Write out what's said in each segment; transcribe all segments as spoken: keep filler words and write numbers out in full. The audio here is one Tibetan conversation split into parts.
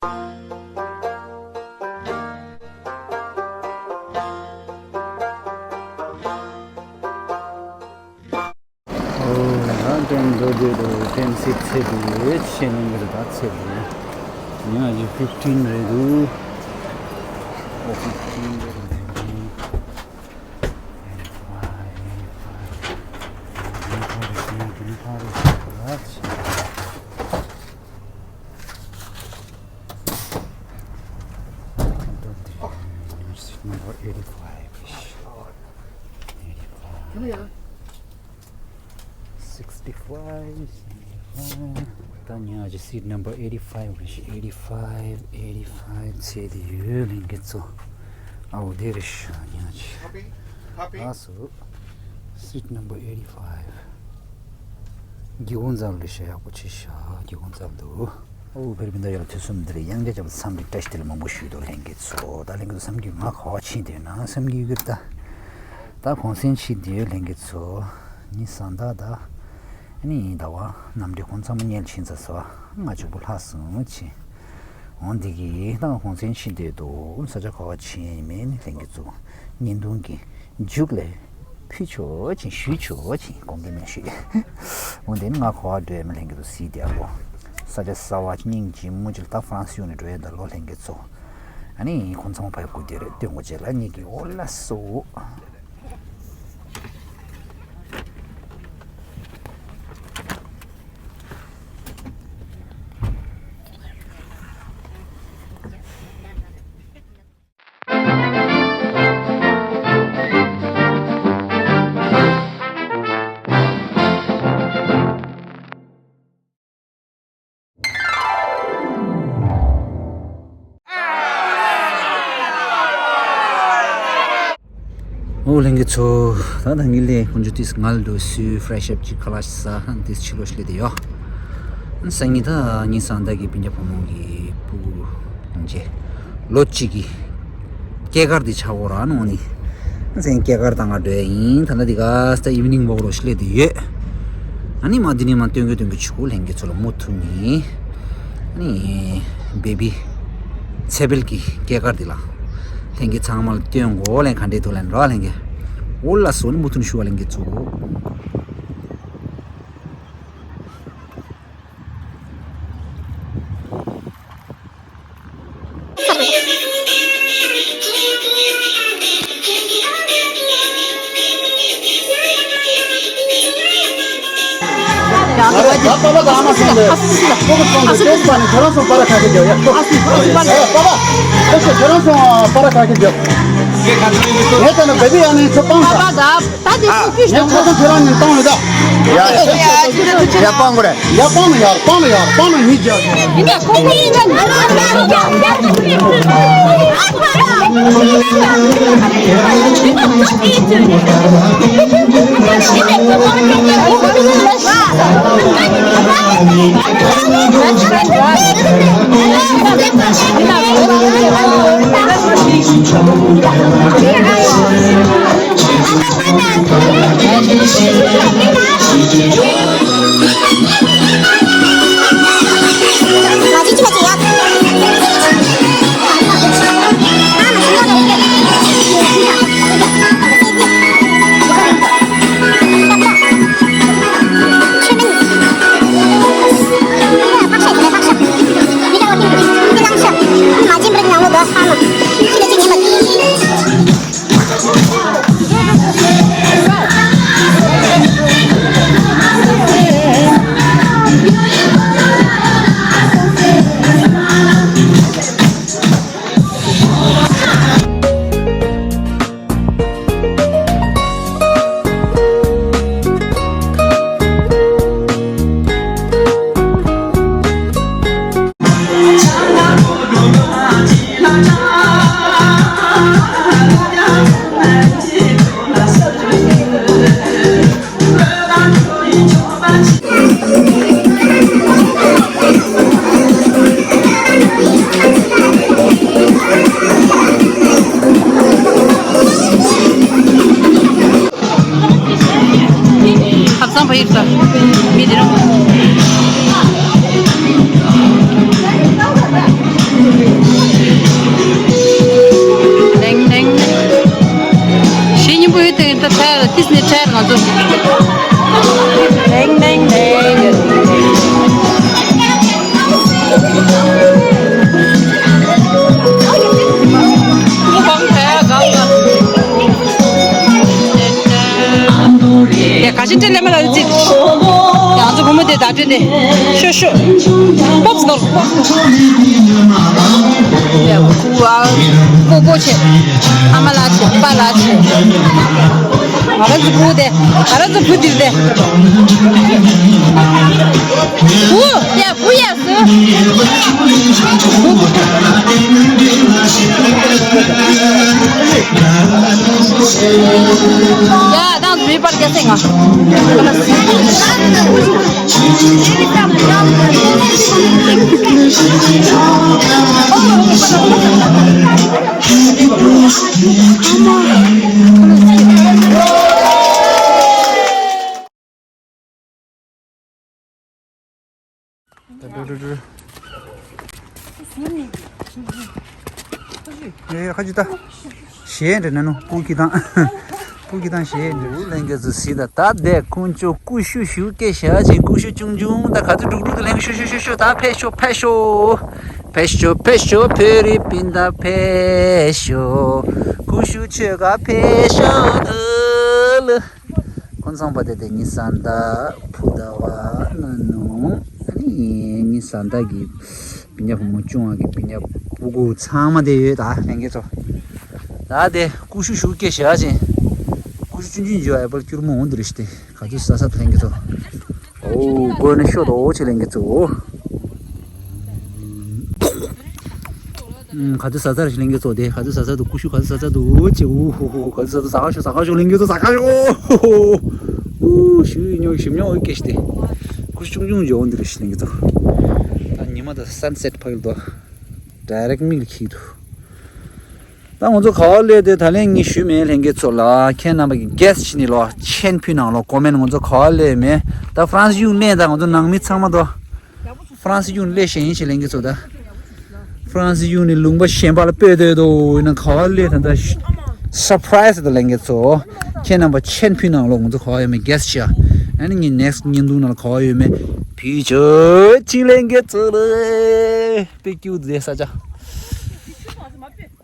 ཨོ་ཡ། ཏན་འགྲོ་དུས་དུ་ཏན་སིག་ཚེ་དུས་ཆེ་ནང་གི་རེད། ད་ཚེ་དུས་ཉ་ཇི་ཕིབ་ཊིན་རེད་འདུག་ཨོ་ཕིབ་ཊིན་རེད་འདུག Number eighty-five. Eighty-five. Sixty-five, sixty-five. ད་ཉ་ཅི་seat number eighty-five རེད་ཤག eighty-five, eighty-five ཚེ་དེ་ཡོད་ལྷན་རྒྱས་ཚོ། ཨའོ་དེ་རེད་ཤག་ཉ་ཅི། Happy? Happy? ཨ་སོ། Seat number eighty-five. སྒེའུ་ཁུང་རྩ་ལ་ཤ་ཡག་པོ་ཆེ་ཤག་སྒེའུ་ཁུང་རྩ་འདུག་ཨོ་བེར་བིན་ད་ཡག་དུས་གསུམ་འདིར་ཡང་བསྐྱར་བྱ་བ་མཚམས་འདི་བཀྲ་ཤིས་བདེ་ལེགས་མང་པོ་ཞུས་འདུག་ལྷན་རྒྱས་ཚོ། ད་ལྷན་རྒྱས་ཚོ་བསམ་གྱིས་ང་ག་བ་ཕྱིན་བསྡད་ན་བསམ་གྱིས་ཡོད་ཀྱི་རེད་ད། ད་གུང་སེང་ཕྱིན་བསྡད་ཡོད་ལྷན་རྒྱས་ཚོ། ཉི་ཤུ་རྩ་བདུན་ད། ཨ་ནི་ཟླ་བ་གནམ་གྲུ་ཁོང་ཚང་མ་ཉལ་ཕྱིན་ཚར་སོང་། ང་གཅིག་པུ་ལྷག་སོང་ཕྱིན། འོང་འདི་གི་ད་གུང་སེང་ཕྱིན་བསྡད་འདུག་ས་ཆ་ག་བ་ཕྱིན་ཡིན་མིན་ལྷན་རྒྱས་ཚོ། བརྙན་ཐུང་གི་མཇུག་ལ་ཕུལ་ཆོག་ཅིང་ཞུས་ཆོག་ཅིང་དགོངས་འགལ་མེད་ཞུས། འོ་དེ་ནི་ང་ག་བ་འགྲོ་ཡ་མི་ལྷན་རྒྱས་ཚོ་གཟིགས་བསྡད་ཡ་ལོ། ས་ཆ་གསར་བ་སྙིང་རྗེ་མོ་ཅིག་ལ་ད་ཧྥ་རན་སི་ཡོང་ནས་འགྲོ་ཡ་ད་ལོ་ལྷན་རྒྱས་ཚོ། ཨ་ནི་ཁོང་ཚང་མ་ཕ་ཡི་སྐུ་དེ་རེད་སྟོན་དགོས་བྱས་ལ་གཉིས་ཀྱི་འོ་ལ་སོ། ཨོ་ལྷན་རྒྱས་ཚོ། ད་ད་ངི་ལས་ཁོང་ཚོ་ཏིས་ངལ་འགྲོ་སུས་ཕ་རེ་ཤི་ཨབ་ཅིག་ཁ་ལག་ཟ་ཧང་ཏིས་ཕྱི་ལོགས་སླེབས་བསྡད་ཡོད། སང་ཉིན་ད་ཉིན་སང་ད་གི་སྤུན་ཀྱག་བུ་མོ་གི་སྤུ་གུ་ལོ་གཅིག་གི་སྐྱེས་སྐར་འདི་ཆགས་འགྲོ་ར་ནོ་ནི། སང་སྐྱེས་སྐར་དང་ང་འགྲོ་ཡ་ཡིན། ད་ལྟ་འདི་ག་ས་ད་ཨི་ཝི་ནིང་ཝོག་ལོ་སླེབས་བསྡད་ཡོད། ཨ་ནི་མ་འདི་ནི་མ་སྟོན་གི་སྟོན་གི་ཆུ་ལྷན་རྒྱས་ཚོ་ལ་མུ་མཐུད་ནི། ཨ་ནི་བེ་བི་ཚེ་འཕེལ་གྱི་སྐྱེས་སྐར་འདི་ལ་ལྷན་རྒྱས་ཚང་མ་ལ་སྟོན་དགོས་ལན་ག་འདྲས་འདུག་ལན་ར་ལྷན་རྒྱས། འོ་ལ་སོ་ནི་མུ་མཐུད་ནི་ཞུ་བ་ལྷན་རྒྱས་ཚོ། ད་དེ་ཚོ་ཁྱོད་ངས་ཁ་ཚོན་ཁྱེད་རང་ཉིད་གཏོང་ཡོད་ད། ཡ་ཡ་ཡ། ཡ་སྤང་གོ་རེད། ཡ་སྤང་ལ་ཡ་སྤང་ལ་ཡ་སྤང་ལ་ཡིན་ཀྱང་། ཏིས་ནི་ཁྲེར་ང་ཚོ། ཏེང་ཏེང་ཏེང་ཏེང་ཏེང་། ཀུ་ཧྥང་ཁྲེར་གང་ག་དེ་ག་ཤི་ཏྲེ་ལེ་མ་ལ་ཡོད་ཙི། ང་ཚོ་བུ་མོ་དེ་ད་ཏྲེ་ནི། ཤོ་ཤོ། པོབ་སི་ནོར། པོབ་སི་ནོར། ཀུ་བ། ཀུ་ཀུ་ཆེ། ཨ་མ་ལ་ཆེ། པ་ལ་ཆེ། ང་རང་ཚོ་བུ་དེ། ང་རང་ཚོ་བུ་དེ་དེ། བུ། ཡ། བུ་ཡ་སུ། ཡ། ད་མི་པར་རྒྱ་སེ་ང་། ཁ་ཅིག་ད། གཞས་འདྲ་ན་ནོ། སྤུ་གི་དང་། སྤུ་གི་དང་གཞས་འདྲ། ལྷན་རྒྱས་ཚོ་གཟིགས་དང་། ད་དེ་དཀོན་མཆོག་ཀུ་ཤུ་ཞུ་སྐད་བཞག་ཅིང་། ཀུ་ཤུ་ཆུང་ཆུང་། ད་ག་ཚོད་འགྲུག་འགྲུག་ཏུ་ལྷན་ཞུ་ཞུ་ཞུ་ཞུ། ད་ཕེབས་ཤོག་ཕེབས་ཤོག་ཕེབས་ཤོག་ཕེབས་ཤོག་བོད་རིགས་སྤུན་ཟླ་ཕེབས་ཤོག་ཀུ་ཤུ་ཆོས་ག་ཕེབས་ཤོག་ལ། ཀུན་བཟང་པ་དེ་དེ་ཉི་ཟ་འདྲ་བུ་ཟླ་བ་ན་ནུ། ཨ་ནི་ཉི་ཟ་འདྲ་གི་སྤུན་ཀྱག་བུ་མོ་ཆུང་བ་གི་སྤུན་ཀྱག་སྤུ་གུ་ཚང་མ་དེ་ཡོད། ད་ལྷན་རྒྱས་ཚོ། ད་དེ་ཀུ་ཤུ་ཞུ་སྐད་བཞག་ཅིང་། ཀུ་ཤུ་ཆུང་ཆུང་ཞུ། ཨེ་པལ་སྐྱུར་མོ་འོང་འདི་རེད་ཤི་ཏེ། ག་ཚོད་ཟ་ས་ལྷན་རྒྱས་ཚོ། ཨོ་དགོས་ན་ཤོག་ད། ཨོ་ཆེ་ལྷན་རྒྱས་ཚོ། ཨུམ། ག་ཚོད་ཟ་ས་རེད་ལྷན་རྒྱས་ཚོ། དེ་ག་ཚོད་ཟ་ས་འདུག་ཀུ་ཤུ་ག་ཚོད་ཟ་ས་འདུག་ཨོ་ཆེ། ཨོ་ཧོ་ཧོ། ག་ཚོད་ཟ་ས་འདུག་ཟ་ཁ་ཤོག་ཟ་ཁ་ཤོག་ཟ་ཁ་ཤོག་ལྷན་རྒྱས་ཚོ། ཟ་ཁ་ཤོག་ཨོ་ཧོ་ཧོ། ཨུ་ཞུ་ཡི་ཉོ་ཞིམ་ཉོ་ཨོ་སྐད་ཤི་ཏེ། ཀུ་ཤུ་ཆུང་ཆུང་ཞུ་འོང་འདི་རེད་ཤི་ལྷན་རྒྱས་ཚོ། ད་ཉི་མ་ད་སན་སེཊ་ཕ་གི་ལ་འདུག་ཌའི་རེག་མིག་ལ་ཁྱེར་འདུག་ད་ང་ཚོ་ག་བ་སླེབས་ཏེ། ད་ལན་ངས་ཞུས་མེད་ལྷན་རྒྱས་ཚོ་ལ། ཁྱེད་རྣམ་པ་གིས་གེ་སི་བྱས་ནས་ལོ་མཆན་ཕུལ་གནང་ལོ། ཀོ་མེན་ཊི། ང་ཚོ་ག་བ་སླེབས་མེད། ད་ཧྥ་རན་སི་གཞུང་གནས། ད་ང་ཚོ་ནང་མི་ཚང་མ་དོ་ཧྥ་རན་སི་གཞུང་སླེབས་ཤེས་ཡིན་ཞེས་ལྷན་རྒྱས་ཚོ། ད་ཧྥ་རན་སི་གཞུང་ནས་ལུང་པ་གཞན་པ་ལ་སྤོས་སྡོད་དོ་ཡིན་ན། ག་བ་སླེབས་ད། ད་སར་པ་རའི་སི་དང་ལྷན་རྒྱས་ཚོ། ཁྱེད་རྣམ་པ་མཆན་ཕུལ་གནང་ལོ། ང་ཚོ་ག་བ་ཡོད་མེད་གེ་སི་བྱས། ཨ་ནི་ངས་ནེག་སི་ཊི་བརྙན་ཐུང་ནང་ལ་ག་བ་ཡོད་མེད་ཕུལ་ཆོག་ཅིག་ལྷན་རྒྱས་ཚོ་ལ། དཔེ་སྐྱིད་པོ་འདུག་ས་ཆ།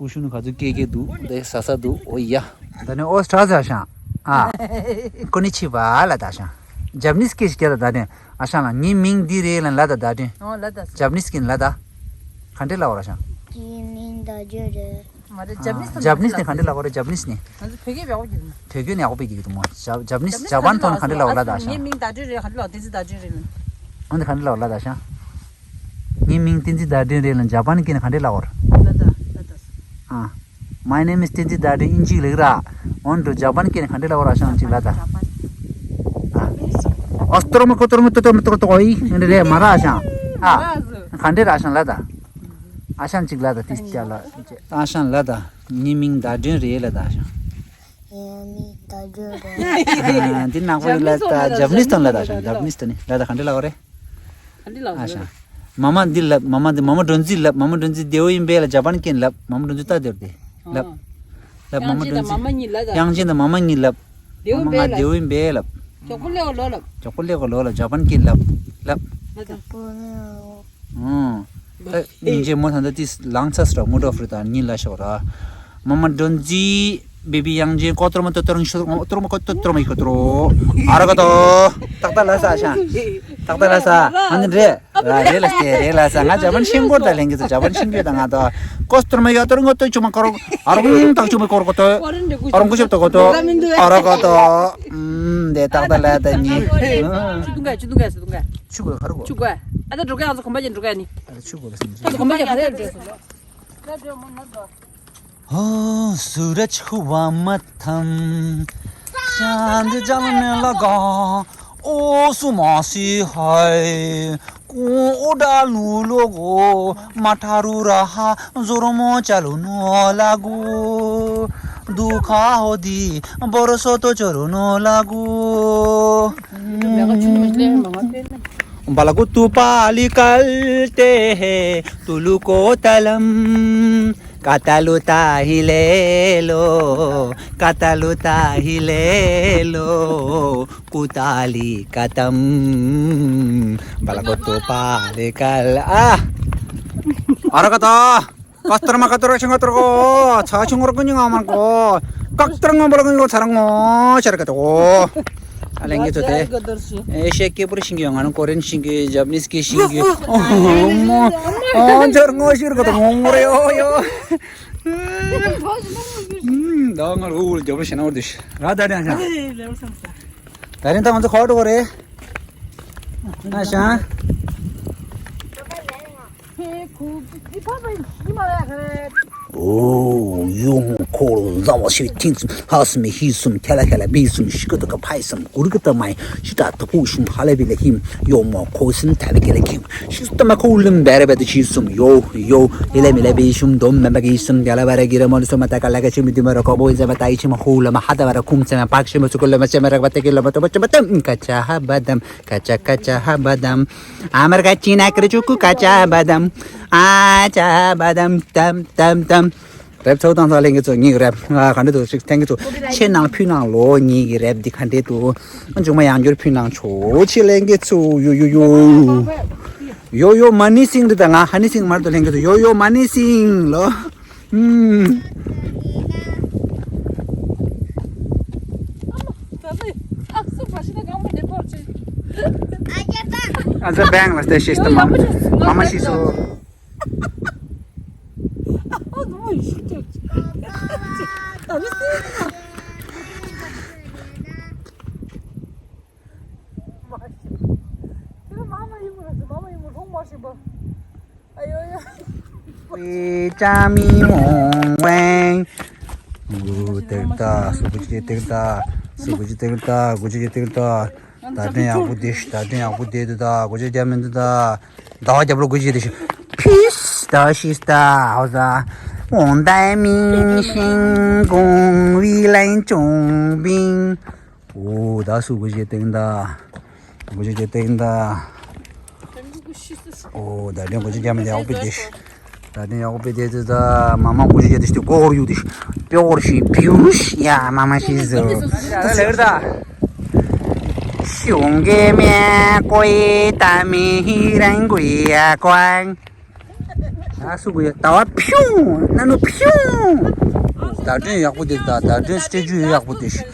ཀུ་ཤུ་ནི་ག་ཚོད་སྐྱེ་སྐྱེ་འདུག་དེ་ཟ་ས་འདུག་ཨོ་ཡ། ད་ནི་ཨོ་སི་ཊྲ་ཟ་ཤང་། ཨ། ཀོ་ནི་ཆི་ཝ་ལ་ད་ཤང་། ཇབ་ནིས་སྐད་ཞིག་སྐད་ད། ད་ནི་ཨ་ཤང་ལ། ངའི་མིང་འདི་རེད་ལ་ལ་ད། ད་ནི་ཨོ་ལ་ད། ཇབ་ནིས་སྐད་ལ་ད། ག་འདྲས་ལབ་དགོས་རེད་ཤང་། ངའི་མིང་ད་ཇོ་རེད། མ་རེད། ཇབ་ནིས་ད། ཇབ་ནིས་ནི་ག་འདྲས་ལབ་དགོས་རེད། ཇབ་ནིས་ནི། ང་ཚོ་བོད་སྐད་ཡག་པོ་གྱིས་མ། བོད་སྐད་ནི་ཡག་པོ་དཔེ་གྱིས་ཀྱི་འདུག་མོ། ཇབ་ཇབ་ནིས་ཇ་པན་ཐོག་ནི་ག་འདྲས་ལབ་དགོས་ལ་ད་ཤང་། ངའི་མིང་ད་ཇོ་རེད། ག་འདྲས་ལབ། བསྟན་འཛིན་ད་ཇོ་རེད་ལ། འོན་ཏེ་ག་འདྲས་ལབ་དགོས་ལ་ད་ཤང་། ངའི་མིང་བསྟན་འཛིན་ཟླ་སྒྲོན་རེད་ལ། ཇ་པན་སྐད་ནས་ག་འདྲས་ལབ་དགོས་རེད། ལ་ད། ལ་ད། ཨ། My name is བསྟན་འཛིན་ཟླ་སྒྲོན། ཨིན་ཇི་ལེགས་ར། འོན་ཏེ་ཇ་པན་སྐད་ནས་ག་འདྲས་ལབ་དགོས་རེད་ཤང་ཅིག་ལ་ད། ཨ། ཨོ་སྟོར་མ་ཀོ་སྟོར་མ་ཏོ་སྟོར་མ་ཏོ་ཏོ་ཨི་འདི་རེད་མ་ར་ཤང་། ཨ། ག་འདྲས་ར་ཤང་ལ་ད། ཨ་ཤང་ཅིག་ལ་ད། ཏིས་ཅ་ལ། ཨ་ཤང་ལ་ད། ངའི་མིང་ཟླ་སྒྲོན་རེད་ལ་ད་ཤང་། ངའི་མིང་ཟླ་སྒྲོན་རེད། ཨ། འདི་ནག་པོ་ཡིན་ལ་ད། ཇབ་ནིས་ཐོག་ལ་ད་ཤང་། ཇབ་ནིས་ཐོག་ནི་ལ་ད་ག་འདྲས་ལབ་དགོས་རེད། ག་འདྲས་ལབ་ཨ་ཤང་། མ་མ་འདི་ལབ། མ་མ་འདི། མ་མ་སྒྲོན་རྩིས་ལབ། མ་མ་སྒྲོན་རྩིས་བདེ་བོ་ཡིན་པས་ལ་ཇ་པན་སྐད་ལབ། མ་མ་སྒྲོན་རྩིས་ལྟ་བདེ་བོ་དེ་ལབ། ལབ། མ་མ་སྒྲོན་རྩིས། དབྱངས་ཅན་དང་མ་མ་གཉིས་ལབ། དབྱངས་ཅན་དང་མ་མ་གཉིས་ལབ། མ་མ་ང་བདེ་བོ་ཡིན་པས་ལབ། མགྱོགས་པོ་སླེབས་གོ་ལོ་ལབ། མགྱོགས་པོ་སླེབས་གོ་ལོ་ལབ། ཇ་པན་སྐད་ལབ། ལབ། ཨོ། ད་སྙིང་རྗེ་མོ་ད་ལྟ་ཏིས་ལངས་ཚར་སོང་ར། ངོ་སྤྲོད་ཧྥུ་རི་ད་གཉིས་ལ་ཤོག་ར། མ་མ་སྒྲོན་རྩིས། བེ་བི་དབྱངས་ཅན། ཀོ་སྟོར་མ་ཏོ་སྟོར་ཤོ་སྟོར་མ་ཀོ་ཏོ་སྟོར་མ་ཡི་ཀོ་ཏོ་རོ། ཨ་ར་ཀ་ཏོ། ཏག་ཏག་ལ་ས་ཤང་། ཏག་ཏག་ལ་ས། ཨ་ནི་རེད། ར་རེད་ལ་སྟེ་རེད་ལ་ས། ང་ཇ་པན་ཤིང་གོར་ད་ལེན་གི་ཚོ། ཇ་པན་ཤིང་གོར་ད་ང་ཏོ། ཀོ་སྟོར་མ་ཡོ་ཏོར་ངོ་ཏོ་ཆུ་མ་ཀོ་རོ། ཨ་རོ་ཏག་ཆུ་མ་ཀོ་རོ་ཀོ་ཏོ། ཨ་རོ་ཀུ་ཤབ་ཏོ་ཀོ་ཏོ། ཨ་ར་ཀ་ཏོ། ཨུམ། དེ་ཏག་ཏག་ལ་ད་ཉི། ཆུ་དུང་ག་ཆུ་དུང་ག་ཆུ་དུང་ག་ཆུ་གོ་ཁ་རུ་གོ། ཆུ་གོ། ཨ་ད་འགྲོ་ག་ཡང་ཚོ་གོམ་པ་ཅན་འགྲོ་ག་ནི། ཨ་ད་ཆུ་གོ་ལ་སེམས། ཨ་ད་གོམ་པ་ཅན་ག་རེ་འགྲོ། ཨོ་སུ་ར་ཆུ་བ་མ་ཐམ། ཤ་འདི་ཅང་ནེ་ལ་ག། ཨོ་སུ་མ་སི་ཧའི། ཀུང་ཨོ་ད་ལུ་ལོ་གོ། མ་ཐ་རུ་ར་ཧ། ཟོ་རོ་མོ་ཅ་ལུ་ནོ་ལ་གོ། དུ་ཁ་ཧོ་དི། བོ་རོ་སོ་ཏོ་ཅོ་རུ་ནོ་ལ་གོ། Balagu tu pali kalte he tuluko talam. Katalu tahi lelo, katalu tahi lelo, kutali katam. Balagu tu pali kal. Ah! Ara kata! Kastarma katarwa chinga tarko, cha chingor ko nyinga man ko. Kaktarnga balagu ko charango, char kato. ཨ་ལས་ངེད་ཚོ་དེ་ཨེ་ཤ་ཡ་སྐད་པུར་ཤེས་ཀྱི་ཡོད། ང་རང་ཀོ་རི་ཡན་ཤེས་ཀྱི་ཡོད། ཇཱ་པ་ནིས་སྐད་ཤེས་ཀྱི་ཡོད། ཨོ་མོ། ཨོ་འཇར་ངོ་ཤིར་ག་དང་ངོ་རེ་ཨོ་ཡོ། ད་ང་རུ་ལ་རྒྱབ་ལ་ཤེས་ན་འོར་དུ་ཤི་ར་ད་རེ་ཤ། ད་རེ་ད་ང་ཚོ་ཁོ་ཏོ་རེ་ཨ་ཤ། ཨོ། ཡོ་མོ་ཁོ་རོ་ཟ་བ་ཤེ་ཐིང་སུམ་ཧ་སུམ་ཧི་སུམ་ཁ་ལ་ཁ་ལ་བི་སུམ་ཤི་ཀ་ཏ་ཀ་ཕའི་སུམ་གུར་ཀ་ཏ་མའི་ཤི་ཏ་ཏ་ཕུ་ཤུམ་ཧ་ལ་བི་ལ་ཧིམ། ཡོ་མོ་ཁོ་སིན་ཐ་ལ་ཀེ་ལ་ཁིམ་ཤི་སྟ་མ་ཁོ་ལིམ་བེ་ར་བེ་ཏ་ཤི་སུམ་ཡོ་ཡོ་ཧི་ལ་མི་ལ་བི་སུམ་དོམ་མེ་མ་གི་སུམ་ག་ལ་བ་ར་གི་ར་མོ་ལ་སོ་མ་ཏ་ཀ་ལ་ཀ་ཤི་མི་དུ་མ་ར་ཁོ་བོ་ཨི་ཟ་མ་ཏ་ཨི་ཆི་མ་ཧུ་ལ་མ་ཧ་ཏ་བ་ར་ཁུམ་ཚེ་མ་པག་ཤི་མ་སུ་ཀུ་ལ་མ་ཆེ་མ་ར་བ་ཏ་ཀི་ལ་མ་ཏ་བ་ཅ་མ་ཏམ་ཀ་ཅ་ཧ་བ་དམ། ཀ་ཅ་ཀ་ཅ་ཧ་བ་དམ། ཨ་མར་ཀ་ཅི་ན་ཀ་ར་ཅུ་ཀུ་ཀ་ཅ་བ་དམ། ཨ་ཅ་བ་དམ་དམ་དམ་དམ། རེབ་ཚོགས་དང་ཚ་ལེན་གི་ཚོ་ཉིག་རེབ་ང་ག་འདྲ་དུ་ཞིག་ཐེང་གི་ཚོ་ཆེ་ནང་ཕུ་ནང་ལོ་ཉིག་གི་རེབ་འདི་ག་འདྲ་དུ་ཨ་འཇུག་མ་ཡང་འགྱུར་ཕུ་ནང་ཆོ་ཆེ་ལེན་གི་ཚོ་ཡོ་ཡོ་ཡོ། ཡོ་ཡོ་མ་ནི་སིང་འདི་ད་ང་ཧ་ནི་སིང་མར་དུ་ལེན་གི་ཚོ་ཡོ་ཡོ་མ་ནི་སིང་ལོ། ཨུམ། ཨ་ཙི་བེང་ལ་སྟེ་ཤེས་སྟེ་མ་མ་མ་ཤེས་སོ། ཨེ་ཅ་མི་འོང་བའི། ཨུ་ཏེག་ཏ་སུ་གུ་ཅི་ཏེག་ཏ་སུ་གུ་ཅི་ཏེག་ཏ་གུ་ཅི་ཏེག་ཏ། ད་དྲན་ཡག་པོ་དེ་ཤི། ད་དྲན་ཡག་པོ་དེ་དུ་ད་གུ་ཅི་རྒྱ་མི་འདུ་ད། ཟླ་བ་རྒྱབ་ལོ་གུ་ཅི་དེ་ཤི། ཕིས་ད་ཤིས་ད་ཧའོ་ཟ། འོང་ད་མིང་ཤིང་གོང་བི་ལན་ཅུང་བིང་། ཨོ་ད་སུ་གུ་ཅི་ཏེག་ཏ། གུ་ཅི་ཏེག་ཏ། ཨོ་ད་དྲན་གུ་ཅི་རྒྱ་མི་འདི་ཡག་པོ་དེ་ཤི། ད་དེ་ཡག་པོ་དེ་དེ་ད་མ་མ་གུ་ཤི་དེ་ཤི་ཀོ་ཧོར་ཡུ་དེ་ཤི། པེ་ཧོར་ཤི་བིའུ་ཤི་ཡ་མ་མ་ཤི་ཟོ། ད་ལེར་ད། ཤུང་གེ་མེ་ཀོ་ཡེ་ད་མི་ཧི་རང་གུ་ཡ་ཀོང་། ཨ་སུ་གུ་ཡ་ད་བ་ཕིའུ་ན་ནུ་ཕིའུ། ད་དྲན་ཡག་པོ་དེ་ད་ད་དྲན་སྟེ་ཇུ་ཡག་པོ་དེ་ཤི།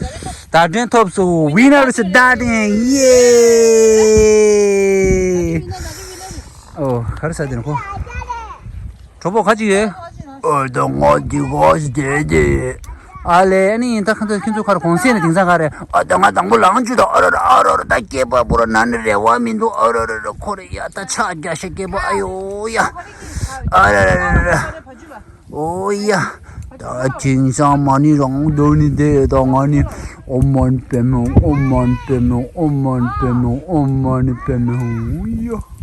ད་དྲན་ཐོབ་སོ་ཝི་ནར་སི་ད་དྲན་ཡེ། ཨོ་ག་རེ་ཟ་དེ་ནི་ཁོ། གྲོགས་པོ་ག་ཅི་ཡོད། ཨོ་ད་ང་འདི་ག་ཟེ་དེ། ཨ་ལེ་ཨ་ནི་ད་ཁ་ཚོ་ཁྱོད་ཚོ་ཁར་གོང་སེ་ནི་དེང་སང་ག་རེ། ཨ་ད་ང་དང་པོ་ལངས་བཅུག་ད། ཨ་ར་ར་ཨ་ར་ར་ད་སྐེད་པ་པོ་ར་ན་ནི་རེ་བ་མི་འདུག་ཨ་ར་ར་ར་ཁོ་རེ་ཡ་ད་ཕྱག་རྒྱ་ཤ་སྐེད་པ་ཨ་ཡོ་ཡ། ཨ་ར་ར་ར་ར། ཨོ་ཡ། ད་དེང་སང་མ་ཎི་རང་འདོན་ནི་དེ་ད་ང་ནི་ཨོཾ་མ་ཎི་པདྨེ་ཧཱུྃ། ཨོཾ་མ་ཎི་པདྨེ་ཧཱུྃ། ཨོཾ་མ་ཎི་པདྨེ་ཧཱུྃ། ཨོཾ་མ་ཎི་པདྨེ་ཧཱུྃ་ཡ།